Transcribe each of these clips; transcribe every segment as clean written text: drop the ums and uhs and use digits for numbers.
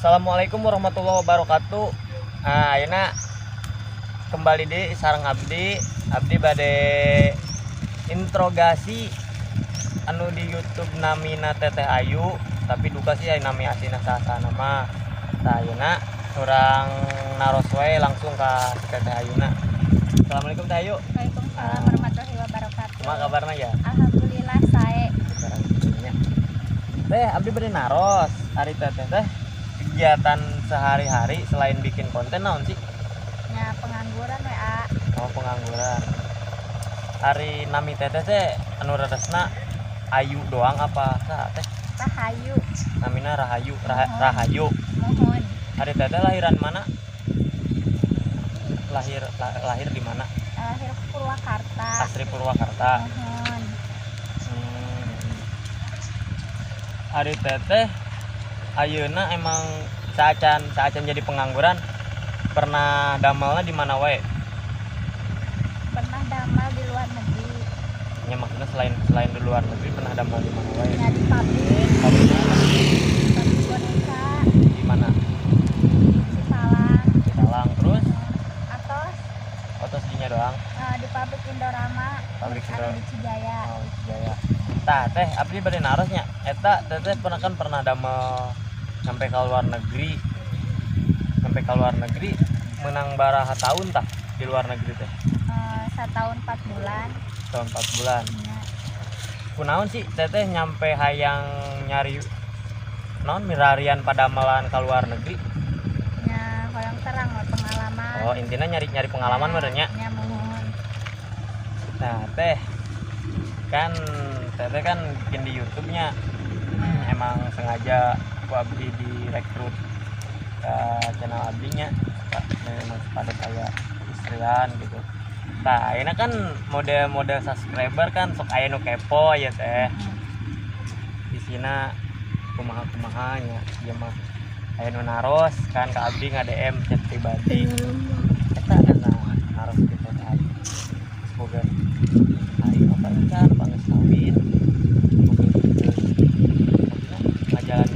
Assalamualaikum warahmatullahi wabarakatuh. Nah, ayeuna kembali di sareng abdi. Abdi bade interogasi anu di YouTube namina Teteh Ayu, tapi duka sih aya nami aslina saha nama. Tah, ayeuna urang naros wae langsung ka si Teteh Ayuna. Assalamualaikum, Teh Ayu. Waalaikumsalam warahmatullahi wabarakatuh. Kumaha kabarna ya? Alhamdulillah, sae. Teh, abdi bade naros. Ari Teteh teh kegiatan sehari-hari selain bikin konten naon sih? Nya pengangguran WA. Oh, pengangguran. Ari nami Teteh teh anu leresna Ayu doang apa saha teh? Rahayu. Namina Rahayu, Muhun. Rahayu. Muhun. Ari Teteh lahiran mana? Lahir lahir di mana? Lahir Purwakarta. Asli Purwakarta. Muhun. Ari Teteh ayeuna emang saacan saacan jadi pengangguran pernah damelna di mana wae? Pernah damel di luar negeri. Ya, maksudnya selain selain di luar negeri pernah damel di mana wae? Ya di pabrik, Pabriknya apa? Pabrik boneka. Di mana? Di Cisalang. Di Salang. Terus? Atos. Atos dinya doang. Di pabrik Indorama. Pabrik anu Indo. Di Cijaya. Oh, Cijaya. Tah, Teh, abdi bade narosnya. Eta Teteh pernah kan pernah damel sampai ke luar negeri. Sampai ke luar negeri menang baraha tahun tah di luar negeri teh? Setahun 4 bulan. Tahun 4 bulan. Ya. Kunaon sih Teteh nyampe hayang nyari naon milarian padamelan ke luar negeri? Ya hoyong terang we pengalaman. Oh, intinya nyari-nyari pengalaman meureun nya. Ya, muhun. Nah, Teh, kan Teteh kan bikin di YouTube-nya emang sengaja ku abdi direkrut ke channel abdinya, Pak, memang pada saya istrian gitu. Nah, ini kan model-model subscriber kan sok aya nu kepo ya, Teh, di sini kumaha kumahanya dia mah aya nu naros kan ke abdi, nggak DM chat pribadi eta. Nah, naros gitu teh, semoga hari apa encan apa geus kawin, boga geus maksudna ngajalan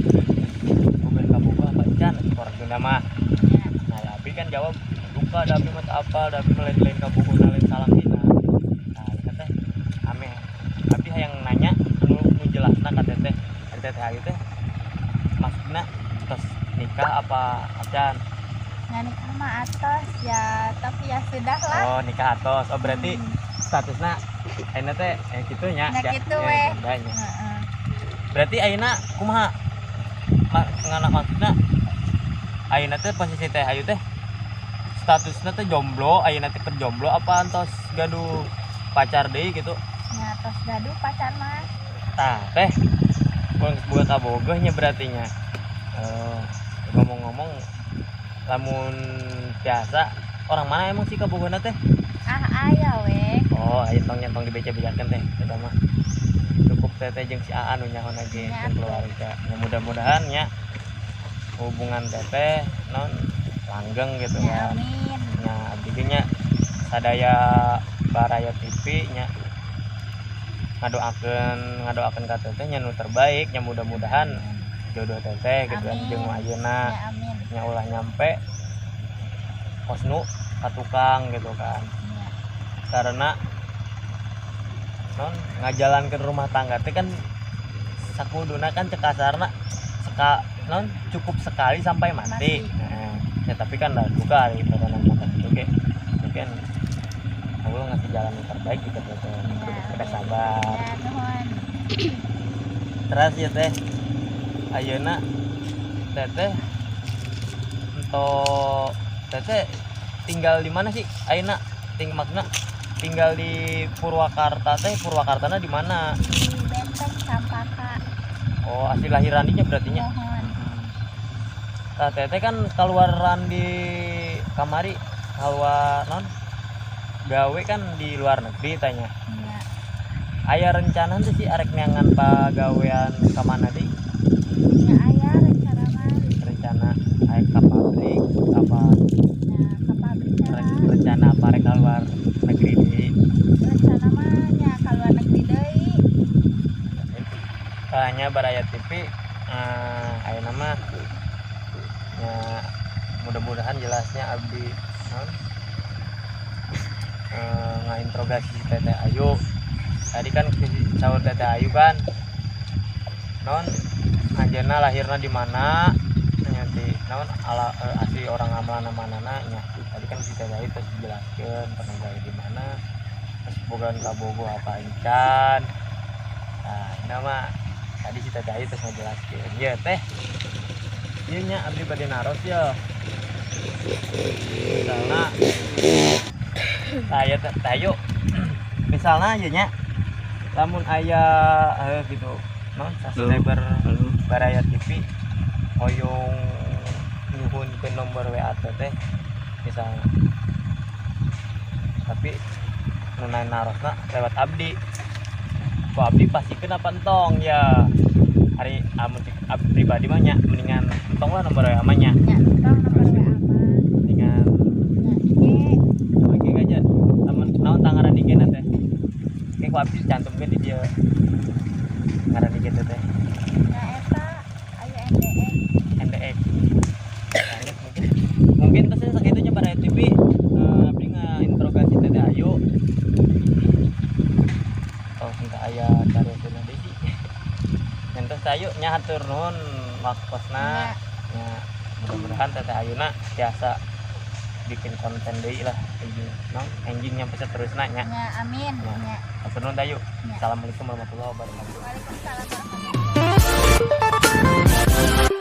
boga kabogoh apa encan orang Sunda mah. Nah ya, abdi kan jawab duka da abdi mah teu apal, da abdi mah lain-lain kabogoh, lain salakina. Nah, ieu teh ame abdi hayang nanya anu nu jelasna ka Teteh. Ari Teteh Ayu teh maksudna tos nikah apa acan? Nah, nikah mah atos ya, tapi ya sudah lah. Oh, nikah atos. Oh, berarti statusna ayeuna teh kitu nya. Nya kitu weh. Jandanya. Heeh. Berarti ayeuna kumaha ngana maksudna ayeuna teh posisi Teh Ayu teh statusna teh jomblo ayeuna teh, keur jomblo apa antos gaduh pacar deui gitu? Nya tos gaduh pacar mah. Tah, Teh, geus boga kabogoh nya berarti nya. Eh, ngomong-ngomong lamun biasa orang mana emang sih kabogohna teh? Ah, aya we. Oh, aya, tong nyantong dibeja-bejakeun, Teh. Eta mah cukup Teteh jeung si Aa nu nyaho ge Nya. Jeung keluarga ya. Mudah-mudahan nya hubungan Teteh non langgeng gitu Ya, kan. amin. Nya abdi ge nya sadaya Baraya TV nya ngadoakeun ngadoakeun ka Teteh nya nu terbaik nya, mudah-mudahan jodoh Teteh gitu kan Amin. jeung nu ayeuna. Ya, amin. Nya ulah nyampe kos nu ka tukang gitu kan. Karena non ngajalankeun rumah tangga teh kan sakuduna kan cek kasarna non cukup sekali sampai mati. Mati. Nah, ya tapi kan dah duka ari perjalanan maka itu ge mungkin Allah ngasih jalan yang terbaik gitu Teh. Ya, Udah sabar. Ya, nuhun. Terus ya, Teh, ayeuna Teteh untuk Teteh tinggal di mana sih ayeuna? Maksudnya tinggal di Purwakarta teh, Purwakartana di mana? Di Benteng Sampaka. Oh, asli lahiran dinya berarti nya. Muhun. Nah, Teteh kan keluaran di kamari keluar non gawe kan di luar negeri tanya. Ya. Aya rencana tuh sih arek neangan pagawean ka mana deui? Ya, aya rencana mah. Rencana arek ka pabrik apa? Ya ke pabrik lah. Rencana apa arek keluar negeri deui? Rencana mah nya ka luar negeri deui. Hanya Baraya TV ayeuna mah Mudah-mudahan jelasnya abdi naon ngainterogasi si Teteh Ayu tadi kan. Saur Teteh Ayu kan naon, anjeunna lahirna di mana, nanti naon ala asli orang amalna manana nya. Tadi kan si Teteh Ayu terus dijelaskeun pernah gawe di mana, terus boga kabogoh apa encan. Nah, ini mah tadi si Teteh Ayu terus ngejelaskeun ya. Teh, ieu nya abdi bade naros ya. Misalnya saya Teh Ayu, misalnya ieu nya, lamun aya gitu naon subscriber Halo. Baraya TV hoyong nyuhunkeun nomor WA teh misalnya, tapi nu narosna lewat abdi, ku abdi pastikeun apa entong ya? Ari amun cek abdi pribadi mah nya mendingan entong lah nomor WA mah nya. Nya, tong nomor WA mah. Mendingan Nya IG. Oke aja, lamun naon tah ngaran IG na teh? Kayak ku abdi cantumkeun di dieu ngaran IG teh teh. Nya eta Ayu NDX. NDX. Nah, mungkin mungkin terus segitunya pada TV abdi ngainterogasi Teteh Ayu. Oh, minta aya cari deui sih. Yang terus Ayu nya, hatur nuhun waktosna nya. Mudah-mudahan Teteh Ayuna biasa bikin konten deui lah enjing no enjing nyampe seterusnya nya. Nya, amin. Ya. Nya. Hatur nuhun, Ayu. Ya. Assalamualaikum warahmatullahi wabarakatuh. Waalaikumsalam warahmatullahi wabarakatuh.